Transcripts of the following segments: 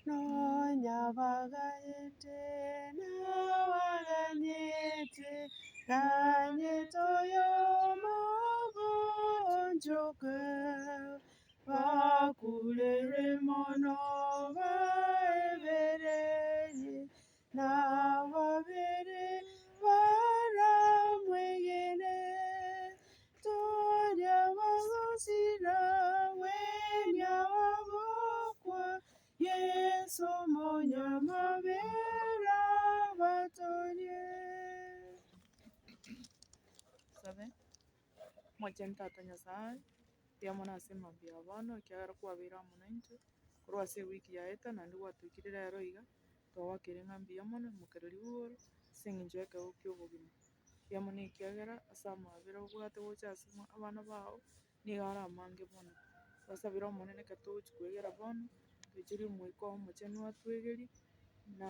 Nonya baganyete nabaganyete, ganyete oyomo ogoonchoka, bakurerwe mono baebererie, na babere baramwegene. Toria bagosira, gwenia bagokwa, Yeso omonyamabera abatorie. Tosabe, Omochenu Tata Nyasae, mbuya mono ase emambia ya bono ekiagera kwabeire amo naintwe, korwa ase ewiki yaeta naende gwatoikire rero iga, twagoakire ng'a mbuya mono, imokereria igoro, ase eng'encho ya ekegogo kia obogima. Mbuya mono ekiagera ase amabera obwate gocha ase abana bao, nigo are amange mono. Twasabire Omonene ekero togochia koegera bono, toichorie Omoika oo Omochenu atwegerie, na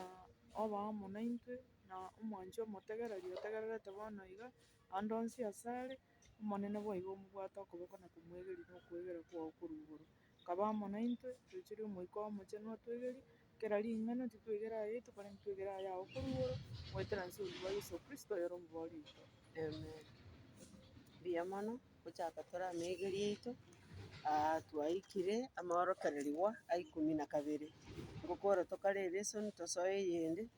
obe amo naintwe, na omwanchi omotegereri otegererete bono iga, ande onsi ase are, Omonene boigo omobwate okoboko na komoegeria na okoegera kwao korwa igoro. Kaba amo naintwe, toichorie Omoika oo Omochenu atwegerie, kera ring'ana titwegera ayaito korende twegere ayao korwa igoro, goetera inse obosio bwa Yeso Kristo oyore omobori oito. Amen. Mbuya mono. Gochaka tore amaigerio aito, twaikire amaorokererigwa a ikomi na kabere, ngokora tokare elesson tosoe eyende,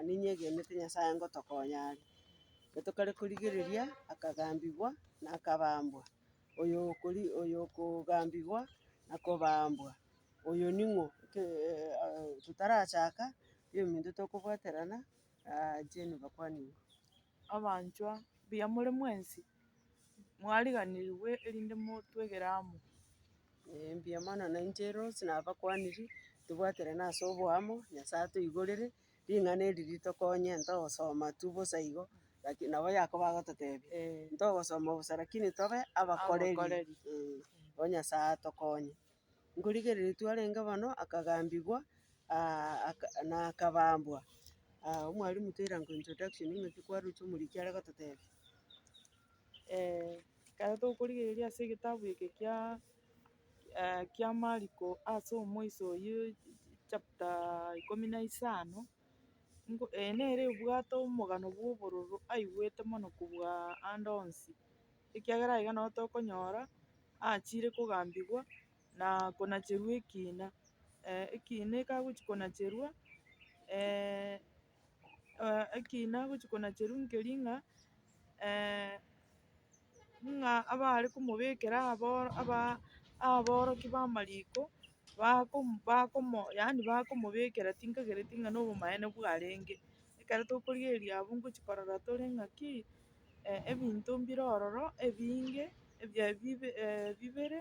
ninyegenete Nyasaye ngotokonya are. Ekero tokare korigereria akagambigwa na akabambwa, oyo okori oyo okogambigwa na kobambwa, oyo ning'o? Totarachaka, eminto tokobwaterana Jane bakwanigwe. Abanchwa, mbuya more mwensi, mwariganirigwe erinde motwegere amo. Ee mbuya mono na inche Rose nabakwanirie, tobwaterane ase oboamo, Nyasaye atoigorere, ring'ana eri ritokonye ntogosoma tu bosa igo, lakini nabo Yakobo agototebia, ntogosoma bosa lakini tobe abakoreri, Abakoreri. bo Nyasaye atokonye. Nkorigereria twarenge bono, akagambigwa na akabambwa. Omwalimu toirango introduction ng'aki kwaroche omoriki are gototebia? Ekero tokorigereria ase egetabu eke kia kia Mariko ase omoiso oywo chapter ikomi na isano, nko eye nere ebwate omogano bwa obororo aigwete mono kobua ande onsi, ekiagera aiga nabo tokonyora. achire kogambigwa na konacherwa ekina, ekina eke agochi konacherwa ekina agochi konacherwa nkeri ng'a ng'a abare komobekera aboro aba aborokia ba amariko bakomo bakomo yaani bakomobekera tinkagereti ng'a na obomaene bwarenge. Ekero tokorigereria abwo ngochi korora tore ng'aki. ebinto mbire ororo ebinge bibere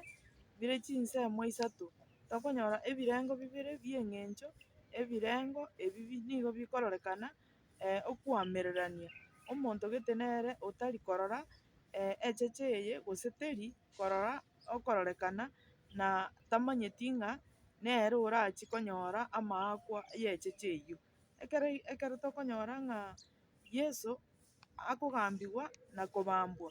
bire chinsemo isato, tokonyora ebirengo bibere bia eng'encho, ebirengo ebi nigo bikororekana okoamererania. Omonto gete nere otari korora echeche eye gose teri korora okororekana na tamanyeti ng'a nere orachie konyora amaakwa ya echeche eywo. Ekero ekero tokonyora ng'a Yeso akogambigwa na kobambwa,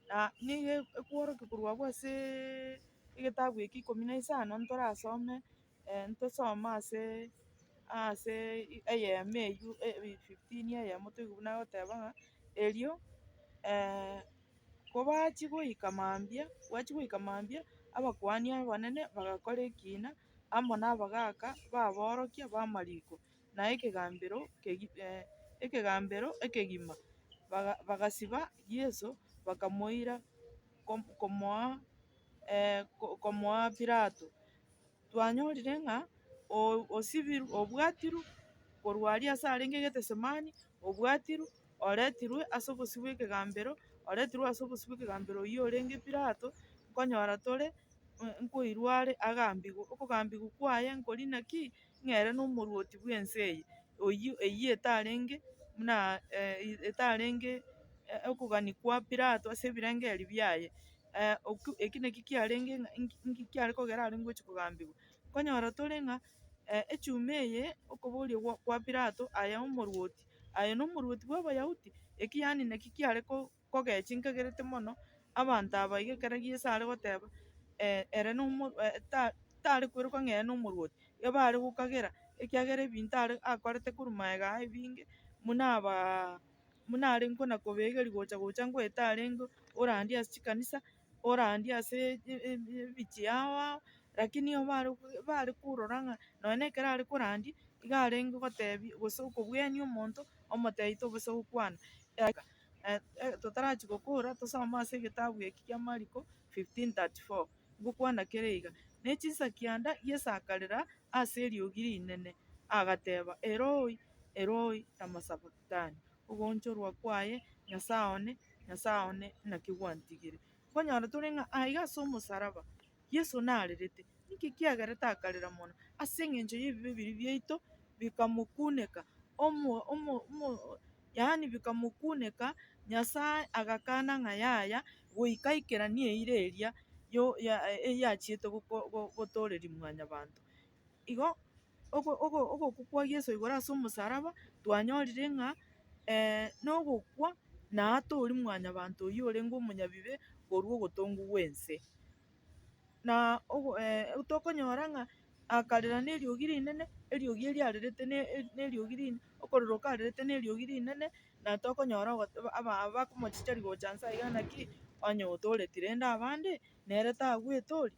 na nigo ekworokia korwa abwo aseeee egetabu eke ikomi na isano ntorasome ntosome ase ase eyemo eywo fifteen eyemo toigwe buna agoteba ng'a erio kobachia goika mambia, bwachia goika mambia, abakuani abanene bagakora ekina amo na abagaka baborokia b'amariko. na ekegambero kegi ekegambero ekegima, baga bagasiba Yeso, bakamoira kom komoa komoa Pilato. Twanyorire ng'a o- osibirwe obwatirwe korwa aria ase arenge Gethsemane, obwatirwe, oretirwe ase obosio bwa ekegambero, oretirwe ase obosio bwa ekegambero oywo orenge Pilato, nkonyora tore nkoirwa are agambigwe, okogambigwa kwaye nkori naki? ng'a ere nomorwoti bw'ense eye, oyio eyio etarenge buna etarenge okogania kwa Pilato ase ebirengererio biaye. Okwo eki naki kiarenge ng'a inki inki kiare kogera arenge gochia kogambigwa. Nkonyora tore ng'a echuma eye okoboria gwa kwa Pilato aye omorwoti, aye nomorwoti bwa abayahudi? Eki yaani naki kiare ko. kogechia nkagerete mono, abanto aba iga ekero Yeso are goteba ere nomo ta tare kweroka ng'a ere nomorwoti. Ebare gokagera, ekiagera ebinto are akorete korwa maega aa ebinge, buna abaa buna arenge kona kobaegeria gocha gocha ngoeta arenge orandia ase chikanisa, orandia ase ebichie ao ao, lakini nigo bare bare korora ng'a nonye na ekero are korandia, iga arenge gotebia gose okobwenia omonto, omotebia tobasa gokwana. Totarachia gokora, tosome ase egetabu eki kia Mariko 15:34, ngokwana kere iga, Ne chinsa kianda Yeso akarera ase eriogi rinene, agateba, Eloi, Eloi, lama sabakthani? Ogoonchorwa kwaye, Nyasae one, Nyasae one, naki gwantigire? Nkonyora tore ng'a aiga ase omosaraba Yeso narerete. Ninki kiagerete akarera mono? Ase eng'encho y'ebibe biria biaito bikamokuneka, omo omo omo yaani bikamokuneka, Nyasae agakana ng'a yaya, goika aikeranie eira eria yo ya eyachiete goko gotoreria mwanyabanto. Igo ogo ogo ogokwa kwa Yeso igoro ase omosaraba, twanyorire ng'a nogokwa naatoria mwanyabanto oyio orenge omonyabibe korwa ogotongwa gwense. Na ogo tokonyora ng'a akarera na eriogi rinene, eriogi erio arerete na eriogi rinene, okorera oko arerete na eriogi rinene, na tokonyora ogo aba bakomochicheria gocha nse aiga naki, onye otooreti rende abande, nere tagwetoria,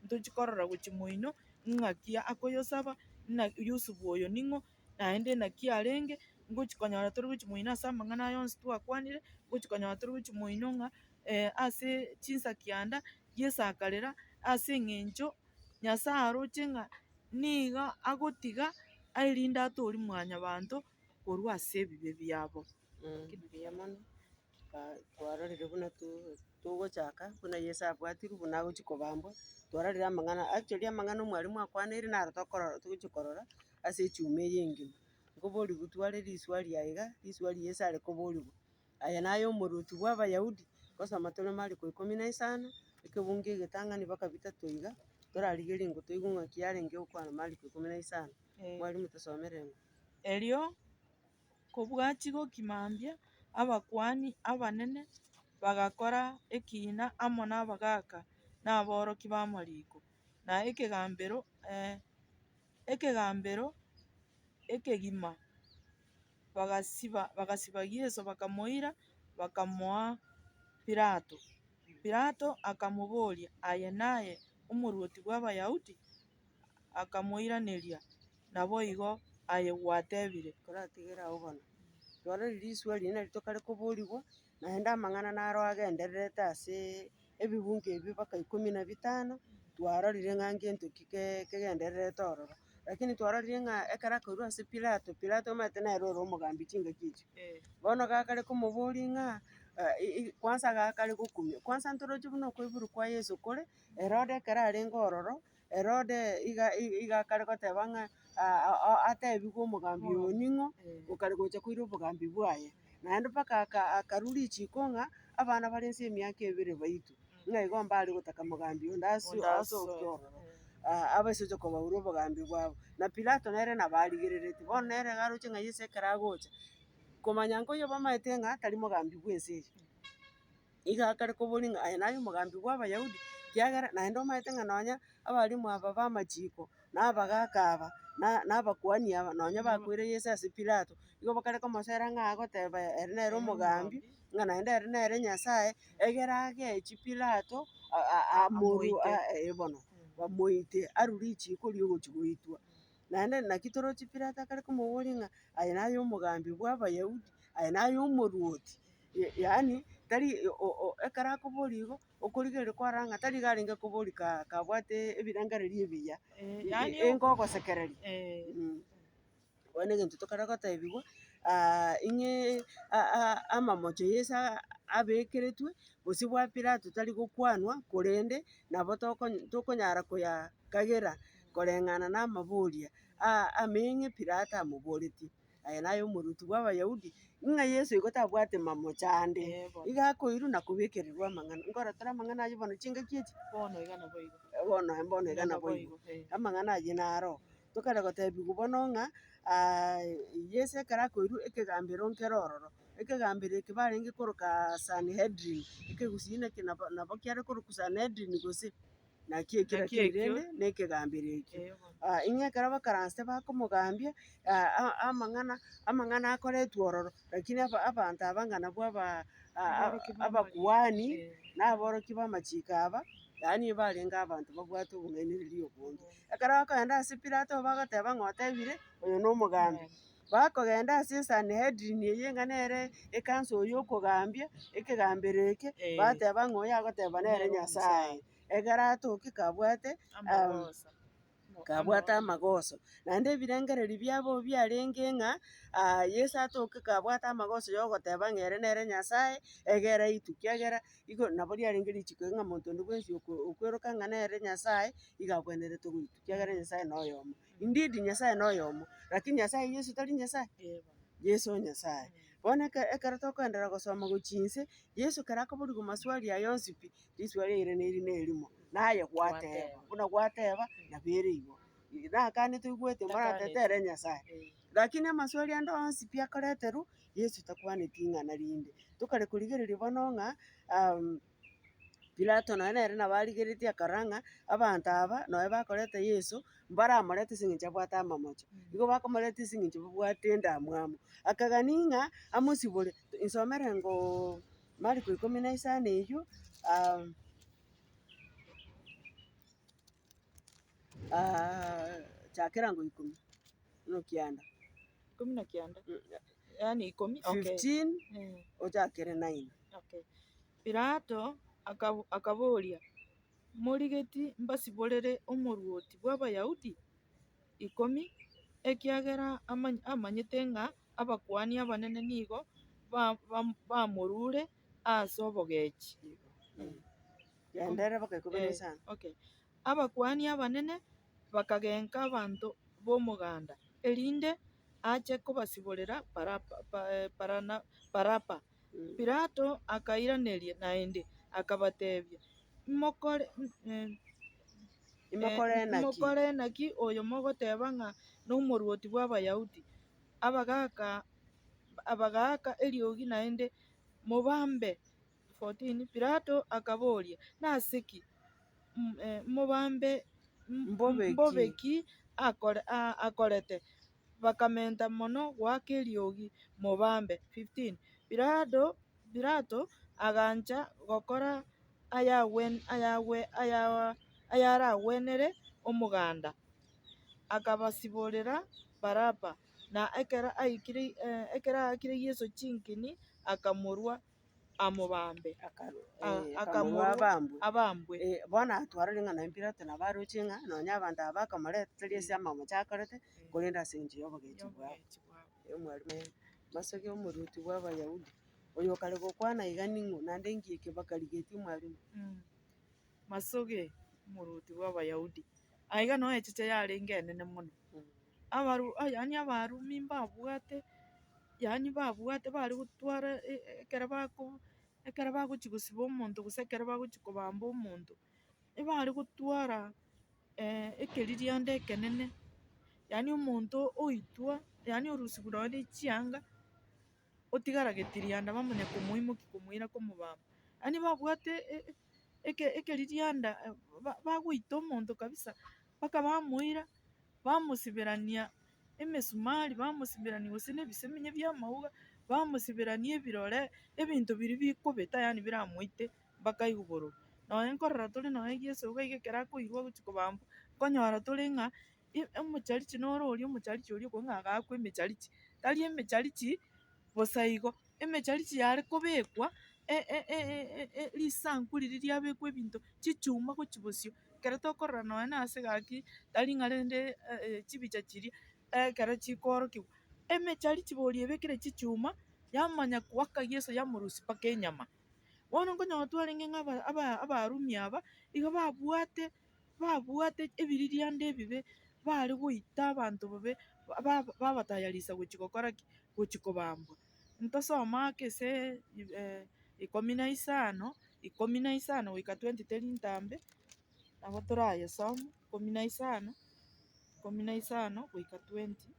ntochi korora gochia moino, ng'aki akoyosaba, ng'a Yusufu oyo ning'o, naende naki arenge, ngochi konyora tore gochia moino ase amang'ana aya onsi twakwanire, ngochi konyora tore gochia moino ng'a ase chinsa kianda, Yeso akarera ase eng'encho Nyasae aroche ng'a nigo agotiga erinde atoorie mwanyabanto korwa ase ebibe biabo. Mbuya mono, twarorire buna togochaka buna Yeso abwatirwe buna agochia kobambwa, twarorire amang'ana actually amang'ana omwalimu akwaneire naro tokorora togochia korora ase echuma eye engima. Nkoborigwa tware riswari aiga, riswari Yeso are koborigwa. Aye naye omoruoti bw'Abayahudi? Gosoma tore Mariko ikomi na isano, ekebungo egetang'ani mpaka bitato iga, torarigererie ng'o toigwe ng'aki yarenge gokwana Mariko ikomi na isano. Mwalimu tosomere ng'o. Erio kobwachia gokia mambia, abakuani abanene bagakora ekiina amo nabagaaka na aborokia b'amariko, na ekegambero ekegambero ekegima. Bagasiba bagasiba Yeso, bakamoira, bakamoa Pilato. Pilato akamoboria, Aye naye Omoruoti bw'Abayahudi? Akamoiraneria, Naboigo aye gwatebire. Koratigere agwo bono, twarorire riswa riria nari tokare koborigwa, naende amang'ana naro agendererete aseee ebibungo ebi mpaka ikomi na bitano, twarorire ng'a ngento ki kegendererete ororo. Lakini twarorire ng'a ekero akoirwa ase Pilato, Pilato omanyete nere ore omogambi chingaki echio. Bono gakare komoboria ng'a kwanza gakare gokumia, kwanza ntoroche buna okoiborwa kwa Yeso kore, Herode ekero arenge ororo, Herode iga iga akare goteba ng'a atebiwe omogambi oyo ning'o, okare gocha koira obogambi bwaye. Naende mpaka aka akarwa richiko ng'a, abana bare nse emiaka ebere baitwe, ng'a igo mbare gotaka mogambi onde ase asoke ororo, abase gocha kobaura obogambi bwabo. Na Pilato nere nabo arigereretie, bono nere iga aroche ng'a Yeso ekero agocha, komanya nkoiyo bamaete ng'a tari mogambi bwa ense eye. Iga akare koboria ng'a aye naye omogambi bwa Abayahudi, ekiagera naende omanyete ng'a nonya abalimu aba b'amachiko, na abagaka aba, na na abakuani aba, nonya bakoira Yeso ase Pilato, igo bakare komosera ng'a agoteba ere nere omogambi, ng'a naende ere nere Nyasaye, egere agechi Pilato amorwa eh bono, bamoite arwe richiko ria ogochia goitwa. Naende naki toroche Pilato akare komoboria ng'a aye naye omogambi bwa Abayahudi, aye naye omoruoti. Yaani tari ekero akoboria igo, okorigereria kwarora ng'a tari iga arenge koboria kabwate ebirengererio ebiya, Yaani enga ogosekereria. Bono egento tokare gotebiwa, ing'e amamocho Yeso abekeretwe, gose bwa Pilato tari gokwanwa, korende nabo tokonyara koyakagera koreng'ana na amaboria ameng'e Pilato amoboretie. Aye naye omoruoti bw'Abayahudi, ng'a Yeso igo tabwate mamocho ande, iga akoirwa na kobekererwa amang'ana. Nkorora tore amang'ana ayio bono chingaki echi? Bono iga naboigo. Bono bono iga naboigo. Amang'ana ayio naro. Tokare gotebiwa bono ng'a Yeso ekero akoirwa ekegambero nkere ororo, ekegambero eke barenge koroka Sanhedrin, ekegusii naki nabo nabo kiare korokwa Sanhedrin gose? Naki ekio Naki lakini ekio. rende na ekegambero ekio. Eh bono. Ing'e ekero bakaransete bakomogambia, amang'ana amang'ana akoretwa ororo, lakini aba abanto aba ng'a nabwo aba Aborokia ba abakuani, amariko, eh. na aborokia b'amachiko aba, yaani barenge abanto babwate obong'ainereria obonge. Ekero bakogenda ase Pilato bagoteba ng'a otebire, oyo na omogambi. Bakogenda ase Esanhedrini eye ng'a nere ekanso ya okogambia, ekegambero eke, bateba ng'a oyo agoteba nere Nyasaye, ekero atoke kabwate kabwate amagoso. Naende ebirengererio biabo biarenge ng'a Yeso atoke kabwate amagoso ya ogoteba ng'a ere nere Nyasaye, egere aitwe, ekiagera igo nabo riarenge richiko ng'a monto onde bwensi okweroka ng'a nere Nyasaye, iga abwenerete goitwa, ekiagera Nyasaye noyomo. Indeed Nyasaye noyomo, lakini Nyasaye Yeso tari Nyasaye? Yeso o Nyasaye. Bono eke ekero tokoenderera gosoma gochia inse, Yeso ekero akoboriwa maswali aya onsi pi, riswali ere neri na erimo, naye gwateba, buna gwateba nabo ere igo. Nakanete oigwete moratete ere Nyasaye. Lakini amaswali ande onsi pi akoreterwa, Yeso takwaneti ing'ana rinde. Tokare korigereria bono ng'a. Pilato nonya nere nabo arigeretie akarora ng'a abanto aba nonya bakoreta Yeso, mbaramorete ase eng'encho abwate amamocho, igo bakomoreta ase eng'encho babwate endamwamu. Akagania ng'a amosibore, nsomere ngoooo Mariko ikomi na isano eywo chakera ngo ikomi na kianda. Ikomi na kianda, yaani ikomi, okay. 15 ochakere 9. Okay. Pilato akaboria, Morigeti mbasiborere omoruoti bw'Abayahudi? Ikomi, ekiagera amanyete ng'a abakuani abanene nigo bamorure ase obogechi. Genderera mpaka ikomi na isano. Okay. Abakuani abanene bakagenka abanto b'omoganda, erinde ache kobasiborera Baraba. Pilato akairaneria naende, akabatebia, Imokore Imokore naki oyo mogoteba ng'a nomoruoti bw'Abayahudi? Abagaaka bagaaka eriogi naende, Mobambe! 14 Pilato akaboria, Nase ki? Mobambe mbobe ki akorete? Bakamenta mono goaka eriogi, Mobambe! 15 Pilato agancha gokora ayaragwenere omoganda, akabasiborera Baraba, na ekero aakire Yeso chinkini, akamorua amobambe. Akamorua Akamorua abambwe. Bono atwarire ng'a nonye Pilato nabo aroche ng'a nonye abanto aba bakamoreta tari ase amamocho akorete, korende ase eng'encho ya obogechi bwabo. Omwalimu masoge omoruoti bwa abayahudi, oyo okare gokwana iga ning'o, naende inki eke bakarigetie omwalimu? Masoge omoruoti bwa abayahudi. Aiga noe echeche yarenge enene mono. Abaru yaani abarumi mbabwate, yaani babwate bare gotwara ekero bako ekero bagochi gosiba omonto gose ekero bagochi kobamba omonto, ebare gotwara ekeririanda ekenene, yaani omonto oitwa, yaani orusiwa nonye na chianga, otigara getirianda bamanya komoimokia komoira komobamba. Yaani babwate ekeririanda bagoita omonto kabisa, mpaka bamoira. Bamosiberania emesumari, bamosiberania gose na ebisemenye bi'amauga, bamosiberania ebirore, ebinto biria bikobeta yaani biramoite mpaka aigwe bororo. Nonye nkorora tore nonye Yeso iga iga ekero akoirwa agochia kobambwa, nkonyora tore ng'a omocharichi noro oria omocharichi oria okong'a agaakwa emecharichi, tari emecharichi bosa igo, emecharichi yare kobekwa risanku riria riabekwa ebinto chichuma gochia bosio. Ekero tokorora nonya na ase gaki, tari ng'a rende chibicha chiria, ekero chikoorokiwa, emechari chibori ebekire chichuma, yamanya koaka Yeso yamorusia mpaka enyama. Bono nkonyora twarenge ng'a aba aba abarumi aba, igo babwate babwate ebiririanda ebibe, bare goita abanto bobe, babatayarisa gochia gokora ki? Gochia kobambwa. Ntosome ake ase ikomi na isano, ikomi na isano goika twenty teri ntambe, nabo torayesome, ikomi na isano, ikomi na isano goika twenty.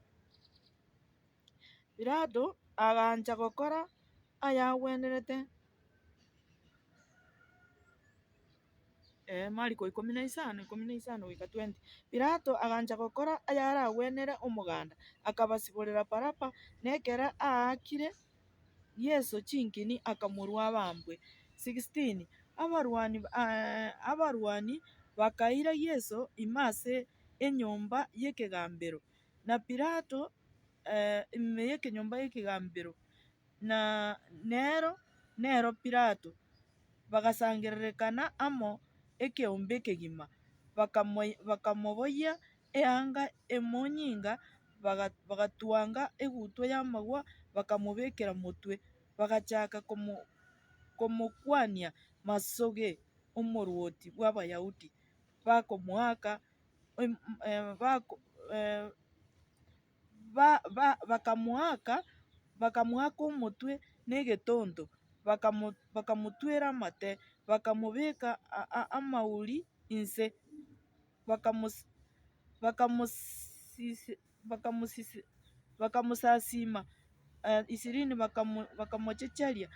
Pilato agancha gokora ayagwenerete. Mariko ikomi na isano, ikomi na isano goika twenty. Pilato agancha gokora ayaragwenere omoganda, akabasiborera Baraba, na ekero aakire Yeso chinkini, akamorua abambwe. 16 Abarwani abarwani bakaira Yeso ime ase enyomba y'ekegambero, na Pilato ime y'ekenyomba y'ekegambero, na nero nero Pilato, bagasangererekana amo ekeombe ekegima, bakamoboyia eanga emonyinga, bagatwanga egutwa y'amagwa, bakamobekera motwe, bagachaka komokwania, Masoge, omoruoti bw'Abayahudi, bakomoaka bakamoaka omotwe negetonto, bakamotwera amate, bakamobeka amauri inse, bakamosasima ishirini bakamochecheria,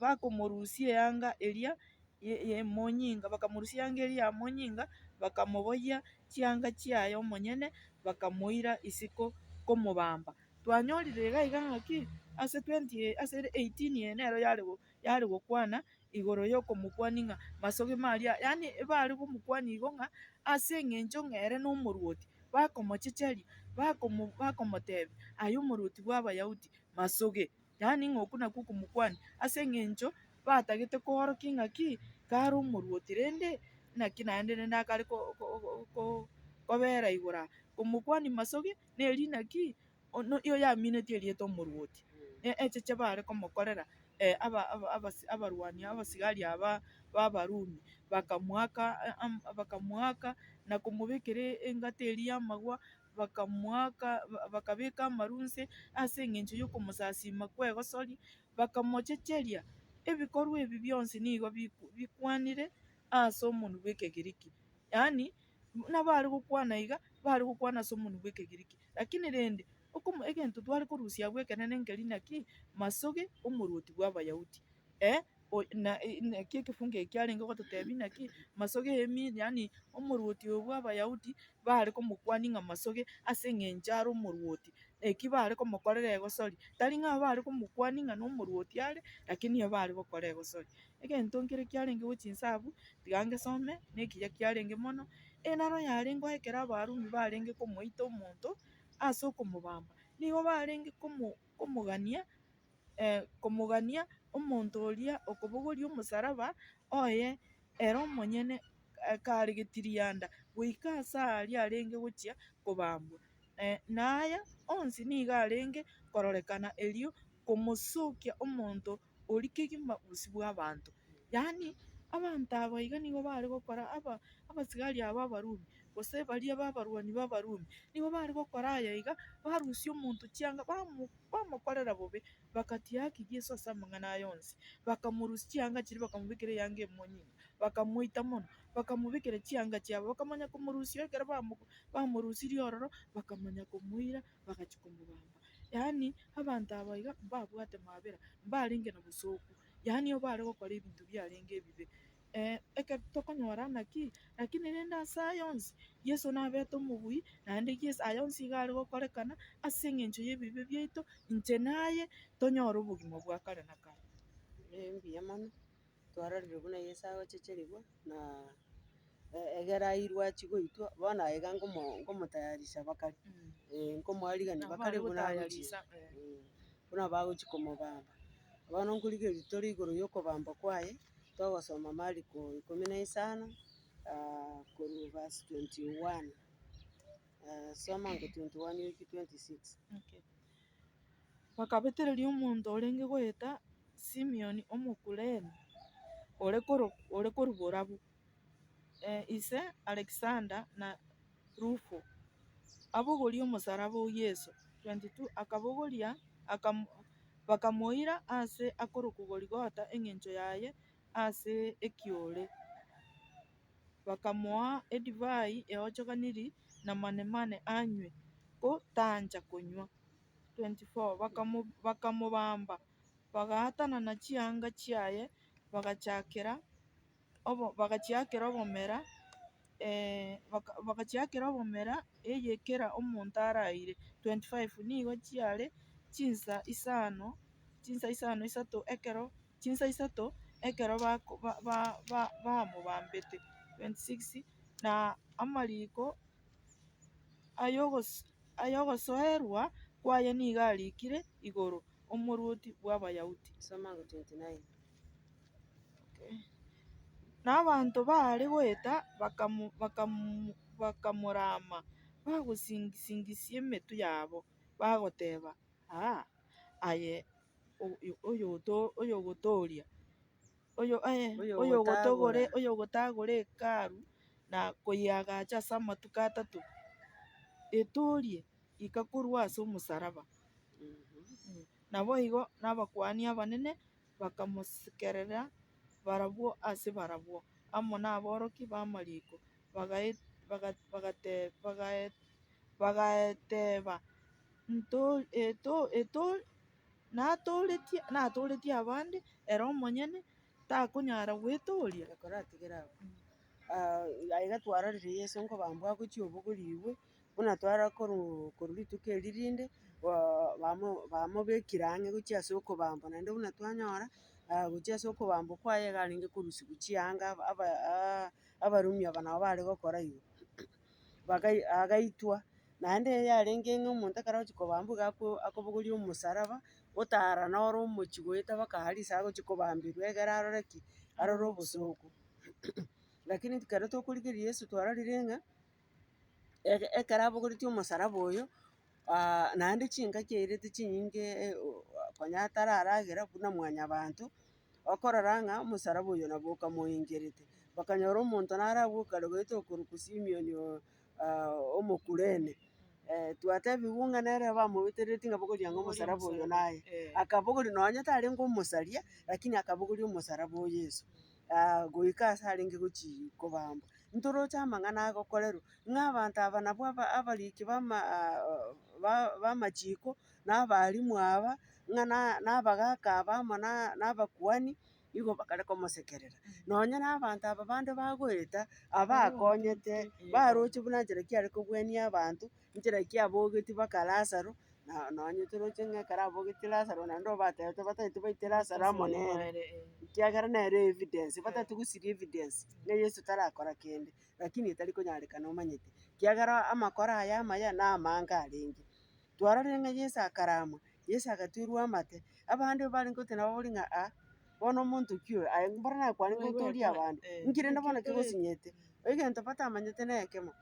bakomorusia eanga eria y'emonyinga, bakamorusia eanga eria ya monyinga, bakamoboyia chianga chiaye omonyene, bakamoira isiko komobamba. Twanyorire iga iga ng'aki, ase twenty ase eighteen eye nero yare yare gokwana igoro ya okomokwania ng'a masoge aria, yaani ebare komokwania igo ng'a ase eng'encho ng'a ere na omorwoti, bakomochecheria, bakomo bakomotebia aye omorwoti bwa abayahudi masoge, yaani ng'a okwo nakwo okomokwania ase eng'encho batagete koorokia ng'aki, kare omorwoti rende, naki naende rende akare ko ko ko kobera igoro aa. Komokwania masoge, neri naki, ono oyaminetie erieta omorwoti. Echeche bare komokorera abarwani abasigari aba b'Abarumi, bakamoaka bakamoaka na komobekera engata eria y'amagwa, bakamoaka bakabeka amaru nse ase eng'encho y'okomosasima kw'egosori, bakamochecheria. Ebikorwa ebi bionsi nigo bikwanire ase omonwa bw'Ekegiriki, yaani buna bare gokwana iga, bare gokwana ase omonwa bw'Ekegiriki. Lakini rende, okomo egento tware korusia abwo ekenene nkeri naki, masoge omorwoti bw'Abayahudi, eh, na naki ekefungo eke kiarenge gototebia naki, masoge emi yaani omorwoti oyo bw'Abayahudi, bare komokwania ng'a masoge ase eng'encho are omorwoti, eki bare komokorera egosori, tari ng'a bare komokwania ng'a nomorwoti are, lakini nigo bare gokora egosori. Egento nkere kiarenge gochia inse abwo, tiga ngesome, na ekiya kiarenge mono, enaro yarengeo ekero Abarumi barenge komoita omonto ase okomobamba, nigo barenge komo komogania komogania omonto oria okobogoria omosaraba oye ere omonyene kare getirianda goika ase aria arenge gochia kobambwa. Na aya onsi nigo arenge kororekana erio komosokia omonto oria kegima bosio bw'abanto. Yaani abanto aba iga nigo bare gokora aba abasigari aba Abarumi, gose baria b'abarwani b'Abarumi, nigo bare gokora aya iga, barusia omonto chianga bamo bamokorera bobe, bakatiaki Yeso ase amang'ana aya onsi, bakamorusia chianga chiria bakamobekera eyanga emonyinga, bakamoita mono, bakamobekera chianga chiabo, bakamanya komorusia ekero bamo bamorusirie ororo, bakamanya komoira bagachia komobamba. Yaani abanto aba iga mbabwate mabera, mbarenge na bosooku, yaani ebare gokora ebinto biarenge ebibe. Ekero tokonyora naki, lakini rende ase aya onsi, Yeso nabete omobui, naende Yeso aya onsi iga are gokorekana ase eng'encho y'ebibe biaito, inche naye tonyore obogima bwa kare na kare. Mbuya mono, twarorire buna Yeso agochecherigwa, na egere airwe achie goitwa, bono aiga nkomo nkomotayarisha bakare, nkomoarigania Nabo bakare are buna agochia gotayarisha buna bagochia komobamba. Bono nkorigereria tore igoro ya okobambwa kwaye, togosoma Mariko ikomi na isano, korwa verse 21, soma ango 21 goika 26. Okay. Bakabetereria omonto orenge goeta Simioni Omokurene, ore koro ore korwa borabu, ise Alexander na Rufo, abogorie omosaraba o Yeso. 22 Akabogoria akam bakamoira aase akorokwa Goligotha, engencho yaye ase ekiore. Bakamoa edivai eochoganiri na manemane anywe, ko tancha konywa. 24 Bakamobamba, bagaatanana chianga chiaye, bagachakera. Obo bagachiakera obomera bagachiakera obomera eye kera omonto araire. 25 Nigo chiare chinsa isano, chinsa isano isato ekero chinsa isato ekero bako ba ba bamobambete. 26 Na amariko ayogos ayogosoerwa kwaye nigo arikire igoro, Omorwoti bw'Abayahudi. Soma ango 29. Na abanto baare goeta bakamorama, bagotingisia emetwe yabo, bagoteba, Aa! Aye oyogotooria, oyogotagora Hekalu na koyeagacha ase amatuko atato, etoorie, ika korwa ase omosalaba. Naboigo nabakuani abanene bakamosekerera barabwo ase barabwo, amo naborokia b'amariko, bagateeba, Natooretie abande, ere omonyene takonyara gwetooria. Ekoratigere abwo. Aiga twarorire Yeso nkobambwa agochia obogorigwe, buna twara korwa korwa rituko eri rinde, bamobekire ang'e gochia ase okobambwa naende buna twanyora, gochia ase okobambwa kwaye iga arenge korusiwa chianga aba aba abarumi aba nabo bare gokora igo. Bagai agaitwa, naende yarenge ng'a omonto ekero agochia kobambwa iga ako akobogoria omosaraba, otara noro omochie goeta mpaka aria ase agochia kobamberwa egere arore ki? Arore obosooku. Lakini ekero tokorigereria Yeso twarorire ng'a, ege ekero abogoretie omosaraba oyo, naende chingaki airete chinyinge konya atararagera buna mwanyabanto, okorora ng'a omosaraba oyo nabo okamoengerete. Bakanyora omonto nare abwo okare goeta okorokwa Simion omokurene, twatebiwu ng'a nere bamobeterereti ng'a bogoria ang'e omosaraba oyo naye. Akabogoria nonye tarenge omosaria, lakini akabogoria omosaraba o Yeso. Goika ase arenge gochii kobambwa. Ntoroche amang'ana agokorerwa, ng'a abanto aba nabwo aba abariki bama ba bamachiko, na abalimu aba, ng'a na na abagaka aba amo na na abakuani, nigo bakare komosekerera. Nonye na abanto aba bande bagoeta, abakonyete, baroche buna nchera ki are kobwania abanto, nchera ki abogetie mpaka Lazaro, na nonye toroche ng'a ekero abogetie Lazaro naende obatebete batagete baite Lazaro amo nere, ekiagera nere evidence, batagete gosiria evidence ng'a Yeso tarakora kende, lakini etari konyarekana omanyete, ekiagera amakora aya amaya na amange arenge. Twarorire ng'a Yeso akaramwa, Yeso agatwerwa amate, abande barenge goteba nabo ng'a aa, bono omonto ki oyo, aye mboro naye kwarenge gotoria abande, inki rende bono kegosinyete? Egento batamanyete na ekemo,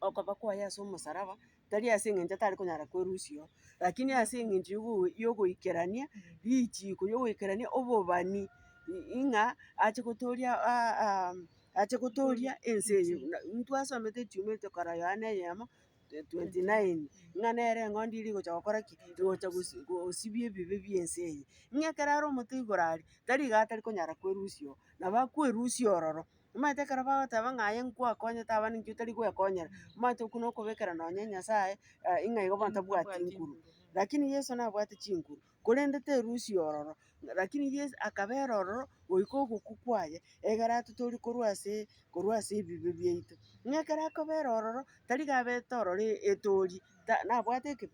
okoba kwaye ase omosaraba, tari ase eng'encho atare konyara kwerusia oo, lakini ase eng'encho yogo yogoikerania richiko, yogoikerania obobani ing'a ache gotoria ache gotoria ense eye. Buna ntwasomete echuma etokora Yohana eyemo 29, ng'a nere eng'ondi eria egocha gokora ki? Egocha gosi gosibia ebibe bia ense eye. Ng'a ekero are omote igoro aria, tari iga atari konyara kwerusia oo, nabo akwerusia ororo. Omanyete ekero bagoteba ng'a aye nkwakonyete abande inki otari gwekonyera, omanyete okwo na okobekera nonye Nyasaye ng'a igo bono tabwati nguru. Lakini Yeso nabwate chinguru, korende terusia ororo, lakini Yeso akabera ororo goika ogokwa kwaye, egere atotorie korwa ase korwa ase ebibe biaito. Ng'a ekero akobera ororo, tari iga abete ororo etorie, ta nabwate ekebe?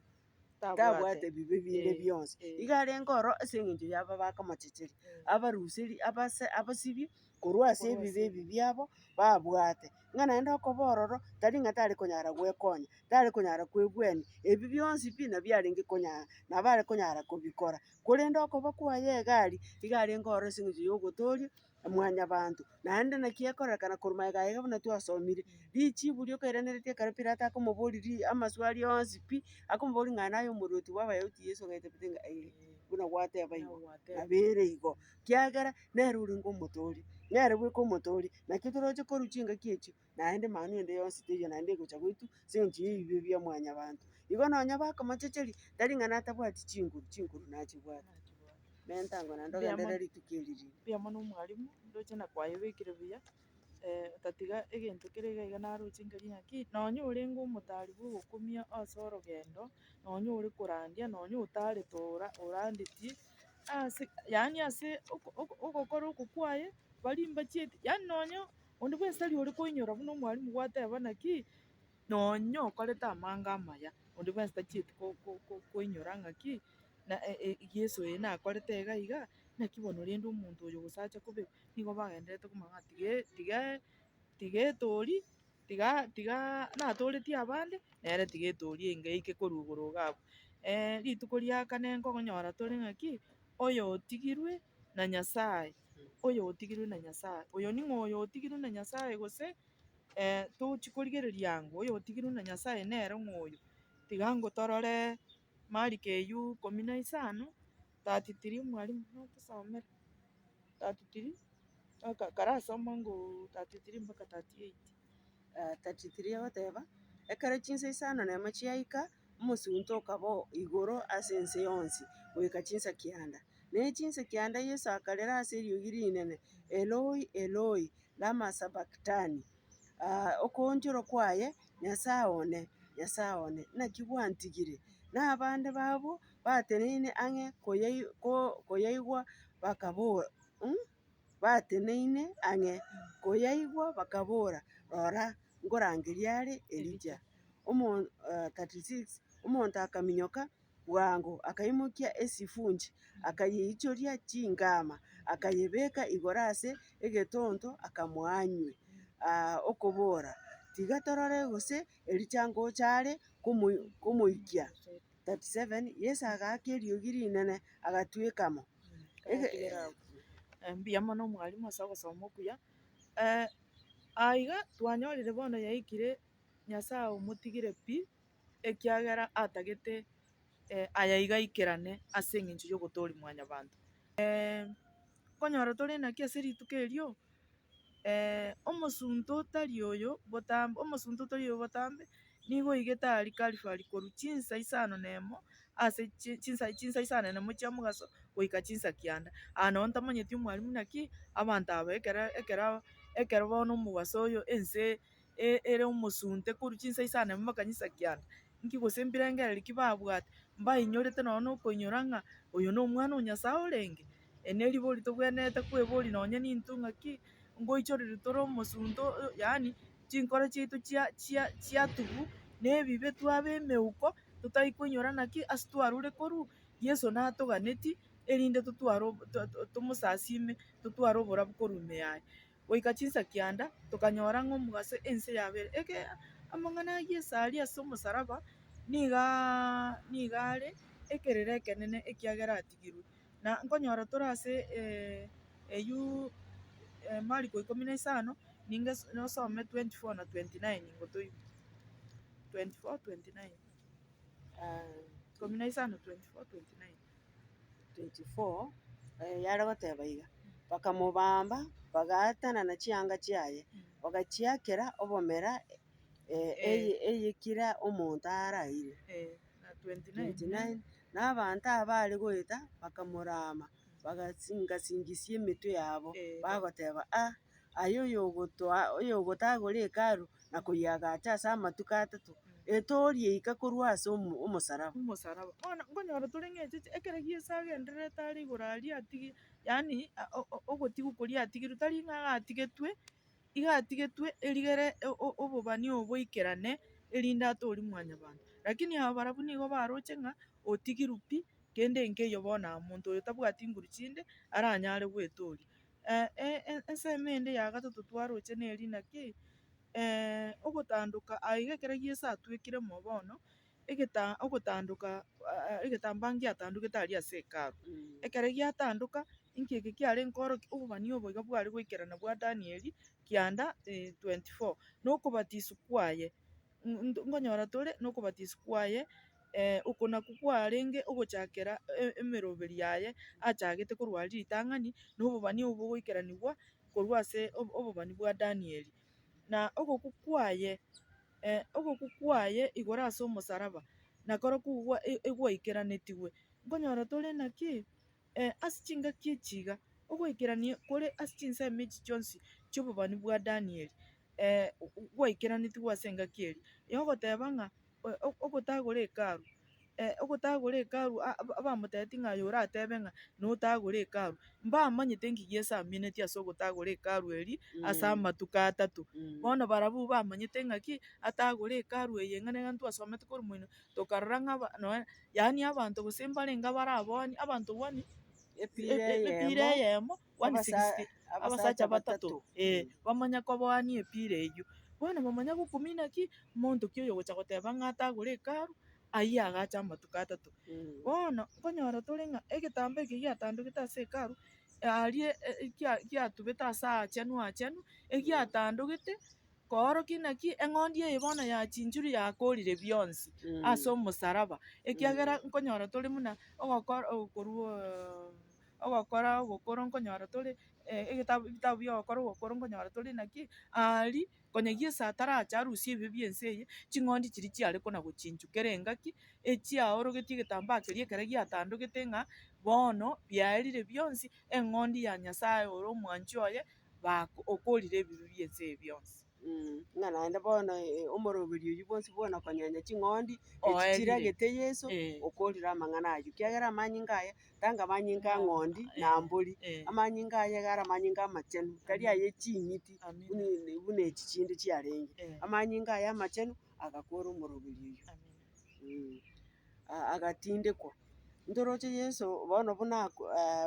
Tabwate bibe binde bionsi. Iga arenge ororo ase eng'encho yabo bakomochecheria, abaruseri abase abasibie korwa ase ebibe ebi biabo babwate. Ng'a naende okoba ororo, tari ng'a tare konyara gwekonya, tare konyara kwebwenia, ebi bionsi pi nabio arenge konyara, nabo are konyara kobikora. Korende okoba kwaye iga aria, iga arenge ororo ase eng'encho ya ogotoria mwanyabanto. Naende naki ekorekana korwa magega aiga buna twasomire, richibu riokoiraneretie ekero Pilato akomoboria ri amaswali onsi pi, akomoboria ng'a naye omorwoti bwa abayahudi Yeso agaetebete ng'a eh, buna gwateba igo, nabo ere igo. Kiagera nere orenge omotoria, nere bweka omotoria, naki toroche korwa chingaki echio, naende maana ende yonsi teiyo naende egocha goitwa ase eng'encho ya ebibe bia mwanyabanto. Igo nonya bakomochecheria, tari ng'a natabwati chinguru, chinguru nachibwate. Menta ango naende ogenderere rituko eri rinde. Mbuya mono omwalimu, ndoche na kwayebekire buya, otatiga egento kere iga iga naroche nkaria ng'aki, nonye orenge omotari bwa ogokumia ase orogendo, nonye ore korandia, nonye otarete ora orandetie, ase yaani ase oko oko ogokora oko kwaye. Baria mbachieti, yaani nonye onde bwensi tari ore koinyora buna omwalimu gwateba naki, nonye okorete amanga amaya, onde bwensi tachieti ko- ko- ko- koinyora ng'aki, na yeso oyo nakorete iga iga, naki bono rende omonto oyo gose acha kobekwa, nigo bagendererete komanya ng'a tiga tiga tiga etori, tiga tiga natoretie abande, nere tiga etori enga eike korwa igoro iga abwo. Rituko ria kane nkonyora tore ng'aki, oyo otigirwe na Nyasaye, oyo otigirwe na Nyasaye, oyo ning'o oyo otigirwe na Nyasaye gose tochi korigereria ango, oyo otigirwe na Nyasaye nere ng'o oyo. Tiga ango torore Mariko eywo ikomi na isano, 33 mwalimu natosomere, 33 aka karasoma ngoo 33 mpaka 38. 33 egoteba, Ekero chinsa isano nemo chiaika, omosunte okaba igoro ase ense yonsi goika chinsa kianda. Ne chinsa kianda Yeso akarera ase eriogi rinene, Eloi, Eloi, lama sabaktani? Okoonchorwa kwaye, Nyasae one, Nyasae one, naki gwantigire? Na abande babo bateneine ang'e koyaigwa bakabora, bateneine ang'e koyaigwa bakabora, Rora, nkorangeria are Elija. Omo 36 Omonto akaminyoka bwango, akaimokia esifunchi, akayeichoria chingama, akayebeka igoro ase egetonto, akamoa anywe, okobora, Tiga torore gose Elija ngocha are komoikia. 37 Yeso agaaka eriogi rinene, agatweka mo. Mbuya mono omwalimu ase ogosoma okuya. Aiga twanyorire bono yaikire Nyasaye omotigire pi, ekiagera atagete aya iga aikerane ase eng'encho y'ogotoria mwanyabanto. Nkonyora tore naki ase rituko erio, omosunte otari oyo botambe, omosunte otori oyo botambe, nigo oigete aria Kalvari korwa chinsa isano na emo ase chi chinsa chinsa isano na emo chia mogaso goika chinsa kianda. Aa nonye ntamanyeti omwalimu naki, abanto aba ekero ekero ekero bono omogaso oyo ense ere omosunte korwa chinsa isano na emo mpaka chinsa kianda, inki gose mbirengereri ki babwate, mbainyorete nonye na okoinyora ng'a oyo na omwana o Nyasaye orenge? Eri ne ribori tobwenerete kweboria nonye nintwe ng'aki, ngoichoreria tore omosunte oyo yaani chinkoro chiaito chia chia chiatubu, na ebibe twaba emeuko, totari koinyora naki ase twarure korwa, Yeso natoganetie erinde totware obo to to tomosasime, totware oborabu korwa ime yaye. Goika chinsa kianda, tokanyora ng'a omogaso ense yabere eke amang'ana a Yeso aria ase omosaraba, nigaaa niga are ekerero ekenene ekiagera atigirwe. Na nkonyora tore ase eywo Mariko ikomi na isano, ninge nosome 24 na 29 nigo toigwe, 24, 29, ikomi na isano 24, 29. 24, yare goteba iga, Bakamobamba, bagaatanana chianga chiaye, bagachiakera obomera eye kera omonto araire. 29, Na abanto abare goeta bakamorama, bagasingasingisia emetwe yabo, bagoteba, Ah! Aye oyogotoa oyogotagora Hekalu na koyiagacha ase amatuko atato, etoorie ika korwa ase omosaraba. Omosaraba. Bono nkonyora tore ng'a echeche ekero Yeso agendererete are igoro aria atige yaani ogotigwa koria atigirwe tari ng'a atigetwe, iga atigetwe erigere obobani obo boikerane erinde atoorie mwanyabanto. Lakini aba barabwo nigo baroche ng'a otigirwe pi, kende nkeiyo bono aa monto oyo tabwati nguru chinde aranyare gwetooria. Ensemo ende ya gatato twaroche neri naki, ogotandoka aiga ekero Yeso atwekire mo bono, egeta ogotandoka egetambaa ngiatandogete aria ase hekalu. Ekero giatandoka, inki eke kiarenge korokia obobani obo iga bware goikerana bwa Danieli kianda 24, na okobatiswa kwaye, nkonyora tore na okobatiswa kwaye oko nakwo kwarenge ogochakera emeroberi yaye achagete korwa aria ritang'ani, na obobani obo bogoikeranigwa korwa ase obobani bwa Danieli. Na ogokwa kwaye ogokwa kwaye igoro ase omosaraba, nakorokwo gwa egwaikeranetigwe. Nkonyora tore naki, ase chingaki echi iga, ogoikerania kore ase chinsemo echi chionsi chi'obobani bwa Danieli, gwaikeranetigwe ase engaki eria, yogoteba ng'a ogotagora hekalu. Ogotagora hekalu a- aba abamotebetie ng'a aye oratebe ng'a notagore hekalu, mbamanyete nki Yeso aminetie ase ogotagora hekalu eria ase amatuko atato. Bono barabwo bamanyete ng'aki, atagore hekalu eye ng'a niga ntwasomete korwa moino, tokarora ng'a aba noe yaani abanto gose mbarenge baraboani, abanto one Epira epira eyemo, eyemo one abasa sixty, abasacha abasacha batato batato. eh, bamanya koboania epira eywo. Bono bamanya gokumia naki, monto ki oyo ogocha goteba ng'a atagore hekalu, ayio agacha amatuko atato. Bono, nkonyora tore ng'a egetambaa eke giatandogete ase hekalu, aria kia giatubete ase aachenu aachenu, egiatandogete koorokia naki eng'ondi eye bono yachinchirwe yakorire bionsi ase omosaraba. Ekiagera nkonyora tore buna ogokora okorwa ogokora ogokoro nkonyora tore egetabu ebitabu bia ogokora ogokoro nkonyora tore naki, aria konya Yeso ataracha arusie ebibe bia ense eye, ching'ondi chiria chiare kona gochinchwa kera engaki, echiaorogetie egetambaa keria ekere giatandogete ng'a bono biaerire bionsi, eng'ondi ya Nyasaye ore omwanchi oye bako okorire ebibe bia ense eye bionsi. Ng'a naende bono omoroberi oyio bwonsi bwona konyenya ching'ondi, echi Oerire. chiragete Yeso, Eh. okorire amang'ana ayio. Ekiagera amanyinga aya, tanga amanyinga a ng'ondi na mbori, Eh. amanyinga aye iga are amanyinga amachenu, tari Amina. aye ching'iti Amina. buna buna echi chinde chiarenge. Eh. Amanyinga aya amachenu, agakora omoroberi oyio. Amina. Agatindekwa. Ntoroche Yeso bono buna aku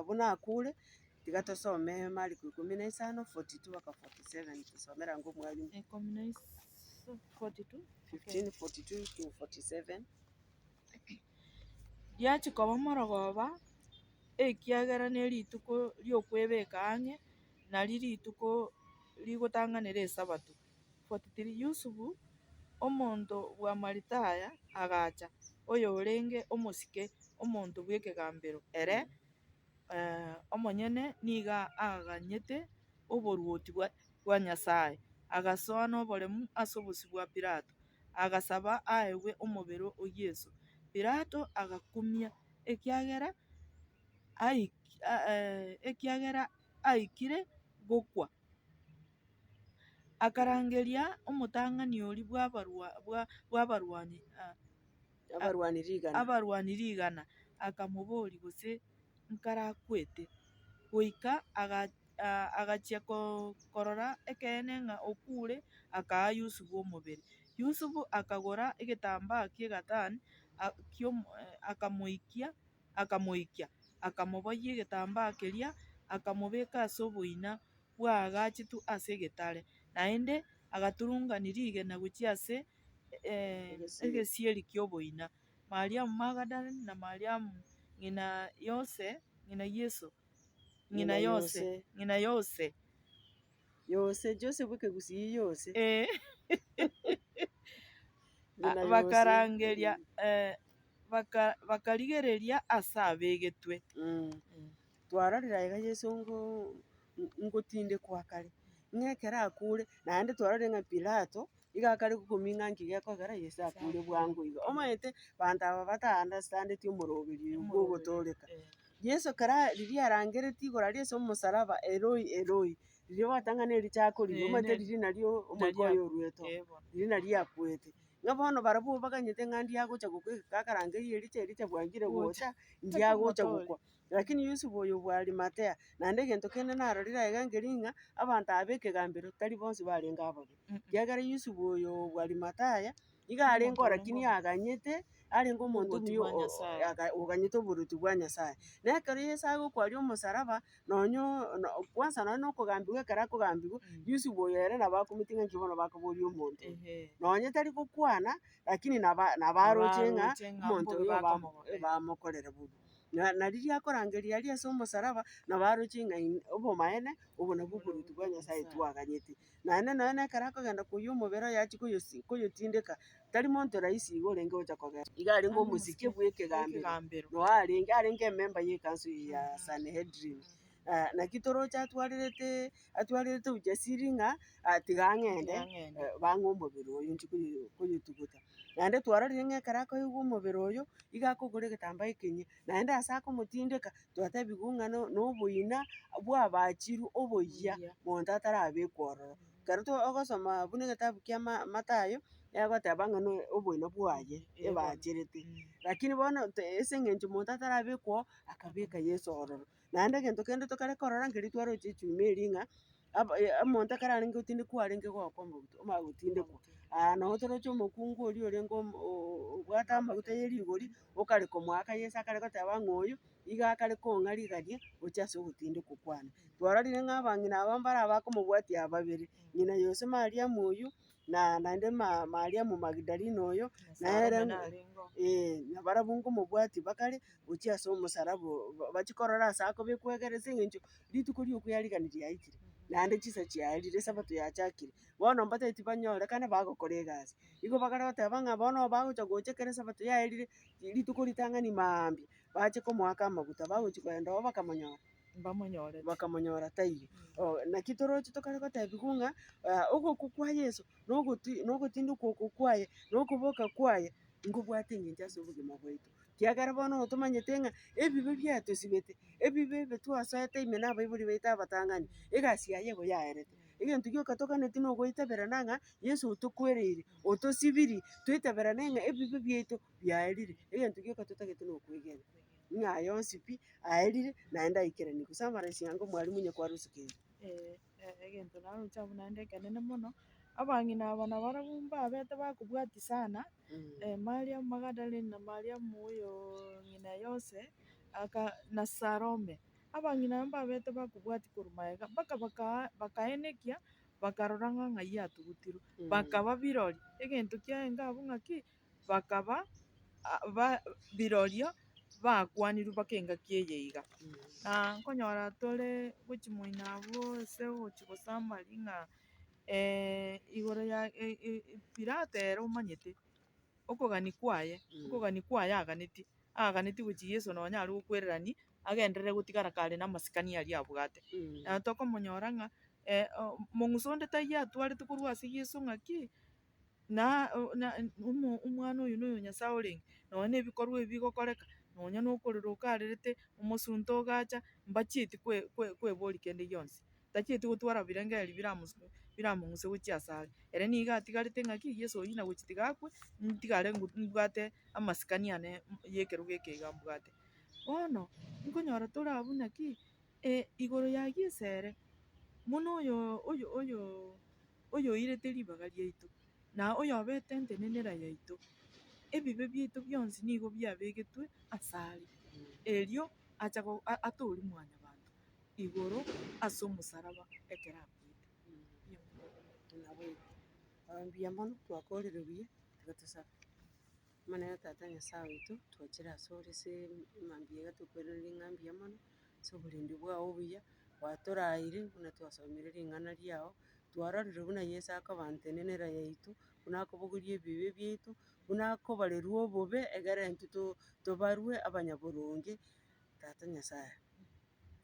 buna akure, tiga tosome Mariko ikomi na isano, 42 mpaka 47, tosomere ango omwalimu. Ikomi na isa 42? 15, 42 to 47. Riachia koba morogoba, ekiagera nerituko ri'okwebeka ang'e, nari rituko rigotang'anera Esabato. 43 Yusufu, omonto bw'Amaritaya, agacha, oyorenge omosike, omonto bw'ekegambero, ere omonyene nigo aganyete oboruoti bwa Nyasae, agasoa noboremu ase obosio bwa Pilato, agasaba aegwe omobere o Yeso. Pilato agakumia, ekiagera ekiagera aikire gokwa. Akarangeria omotang'ani oria bw'abarwani Abarwani rigana. abarwani rigana, akamoboria gose nkarakwete. Goika agachia korora ekeene ng'a okure, akaa Yusufu omobere. Yusufu akagora egetambaa ki'egatani akamoikia, akamoikia, akamoboyia egetambaa keria, akamobeka ase oboina bwaagachetwe ase egetare, naende agaturungania rigena gochia ase egesieri ki'oboina. Mariamu Magadalene na Mariamu ng'ina Yose, ng'ina Yeso, ng'ina Yose, ng'ina Yose. Yose, Joseph ekegusii Yose. Eh. Ng'ina Yose. Bakarangeria baka bakarigereria ase abegetwe. Twarorire aiga Yeso ngo ngotindekwa kare, ng'a ekero akure, naende twarorire ng'a Pilato, iga akare gokumia ng'a nki gekogera Yeso akure bwango iga. Omanyete, banto aba bata understandeti omoroberi oyo bwa ogotooreka. Yeso kera riria arangeretie igoro aria ase omosalaba, Eloi, Eloi, riria gwatang'ana ericha akorigia, omanyete riria nario omoika oye oruete oo, riria nario akwete. Ng'a bono barabwo baganyete ng'a ndiagocha gokwa egeka akarangeria ericha, ericha bwangire gocha, ndiagocha gokwa. Lakini Yusufu oyo bwa Arimathea, naende egento kende narorire aiga nkeri ng'a, abanto aba ekegambero tari bonsi barenge ababe. Ekiagera Yusufu oyo bwa Arimathaya, Iga arenge Omonto ora orenge lakini omuya. aganyete, arenge omonto Oboruoti omuya bwa Nyasae. oganyete oboruoti bwa Nyasae. Na ekero Yeso agokwa aria omosaraba, nonye no kwanza nonye na okogambigwa ekero akogambigwa, Yusufu oyo ere nabo akumeti ng'a nki bono bakoboria omonto oyo. Ehe. Nonye tari gokwana, lakini naba nabaroche ng'a Nabaroche ng'a omonto mbobe oyo bakomokora. bamokorere bobe. Na na riria akorangeria aria ase omosaraba, nabo aroche ng'a in obomaene, obo nabwo oboruoti bwa Nyasae twaganyete. Naende nonya na ekero akogenda koyia omobere oye achie koyosi koyotindeka, tari monto rahisi iga orenge gocha kogenda. Iga arenge omosike bwa ekegambero, noo arenge, arenge emember ya ekanso eye ya Sanhedrin. Naki toroche atwarerete atwarerete ujasiri ng'a tiga ng'ende bang'e omobere oyo nchie koyo koyotuguta. Naende twarorire ng'a ekero akoigwa omobere oyo, iga akogora egetambaa ekenyia, naende ase akomotindeka, twatebigwa ng'a no noboina bwabachirwe oboyia, monto atarabekwa ororo. Ekero to ogosoma buna egetabu kia ma Mathayo, egoteba ng'a no oboina bwaye ebacherete. Lakini bono te ase eng'encho monto atarabekwa oo, akabeka Yeso ororo. Naende egento kende tokare korora nkeri twaroche echuma eria ng'a, aba omonto ekero arenge gotindekwa arenge goakwa amaguta, omanye gotindekwa. Aya nabo toroche omokungu oria orenge omo obwate amaguta ya erigori, okare komoaka yeso akare goteba ng'a oyo, iga akare kong'a rigaria gochia ase ogotindekwa kwane. Twarorire ng'a abang'ina aba mbare abakomobwatia babere, ng'ina Yose Mariamu oywo, na naende ma Mariamu Magdalene oyo, nere eh, nabarabwo nkomobwatia bakare gochia ase omosaraba oo bachie korora ase akobekwa egere ase eng'encho rituko ria okoyarigania riaikire, naende chisa chiarire esabato yachakire. Bono mbatebeti banyorekane bagokora egasi. Igo bakare goteba ng'a bono bagocha gocha ekero esabato yaerire, rituko ritang'ani maambia, bache komoaka amaguta, bagochi kogenda oo bakamonyora. Mbamonyorete. Bakamonyora taiyo. Oh naki toroche tokare gotebiwa ng'a ogokwa kwa Yeso, na ogoti na ogotindekwa oko kwaye, na okoboka kwaye, nkobwate eng'encho ase obogima bwaito. Kiagera bono tomanyete ng'a ebibe biatosibete, ebibe ebi twasoete ime na abaibori baito abatang'ani, egasi yaye igo yaerete. Egento gioka toganeti na ogoitaberana ng'a Yeso otokwereire, otosibirie, toitaberane ng'a ebibe biaito biaerire, egento gioka totagete na okwegena. Ng'a aya onsi pi, aerire, naende aikeranirie. Gose amaresi ango mwalimu onye kwarusia kende. Eh, egento naroche abwo naende ekenene mono, abang'ina aba nabarabwo mbabete bakobwatia sana, Mariamu Magdalene na Mariamu oyoo ng'ina Yose, aka na Salome. Abang'ina aba mbabete bakobwatia korwa magega mpaka bakaa bakaenekia, bakarora ng'a ng'ai atugutirwe, bakaba birori, egento kiaye abwo ng'aki, bakaba ba birorio bakwanirwe mpaka engaki eye iga. Na nkonyora tore gochia moino abwo ase ogochia gosummary ng'a igoro ya Pilato ere omanyete, okogania kwaye, okogania kwaye aganetie, aganetie gochia Yeso nonya are gokwererani, agenderere gotigara kare na amasikani aria abwate. Na tokomonyora ng'a mong'uso onde taiyo atwarete korwa ase Yeso ng'aki, na na omo omwana oyo noyo Nyasaye orenge, nonya na ebikorwa ebi bigokoreka, nonya na okorera okarerete, omosunte ogacha, mbachieti kwe kwe kweboria kende gionsi. Tachieti gotwara birengererio biramosu biramong'use gochia asare. Ere nigo atigarete ng'aki, Yeso oyio nagochi tiga akwe, ntigare ngu mbwate amasikani ane ya ekerogo eke iga mbwate. Bono, nkonyora tore abwo naki, igoro ya Yeso ere, buna oyo oyo oyo oyoirete ribaga riaito, na oyobete entenenera yaito, ebibe biaito bionsi nigo biabegetwe asare, erio acha go atoorie mwanyabanto igoro ase omosaraba ekero akwete. Naboigo. Mbuya mono, twakorire buya, tiga tosabe. Omonene Tata Nyasaye oito, twachire asore ase emambia iga tokoiraneria ng'a mbuya mono, ase oborendi bwao obuya, gwatoraire buna twasomire ring'ana riao, twarorire buna Yeso akoba ntenenera yaito, buna akobogoria ebibe biaito, buna akobarerwa obobe egere intwe to- tobarwe abanyaboronge, Tata Nyasaye,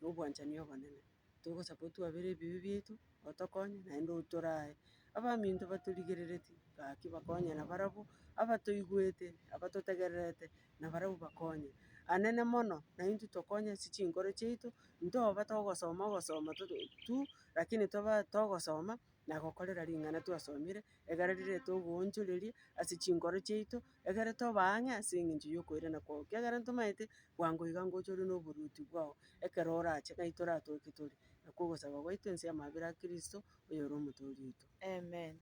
na obwanchani obonene. Togosaba otwabere ebibe biaito, otokonye naende otorae. Abaminto batorigereretie, gaki bakonye nabarabwo, abatoigwete, abatotegererete, nabarabwo bakonye. Anene mono, naintwe tokonye ase chinkoro chiaito, ntoba togosoma ogosoma toto tu, lakini toba togosoma, na gokorera ring'ana twasomire, egere rirete ogoonchoreria ase chinkoro chiaito, egere tobe ang'e ase eng'encho ya okoirana kwao. Ekiagera ntomaete, bwango iga ngocha ore na oboruoti bwao, ekero orache ng'ai toratoke tore. Nakwo ogosaba gwaito ense y'amabera a Kristo, oyore omotoori oito. Amen.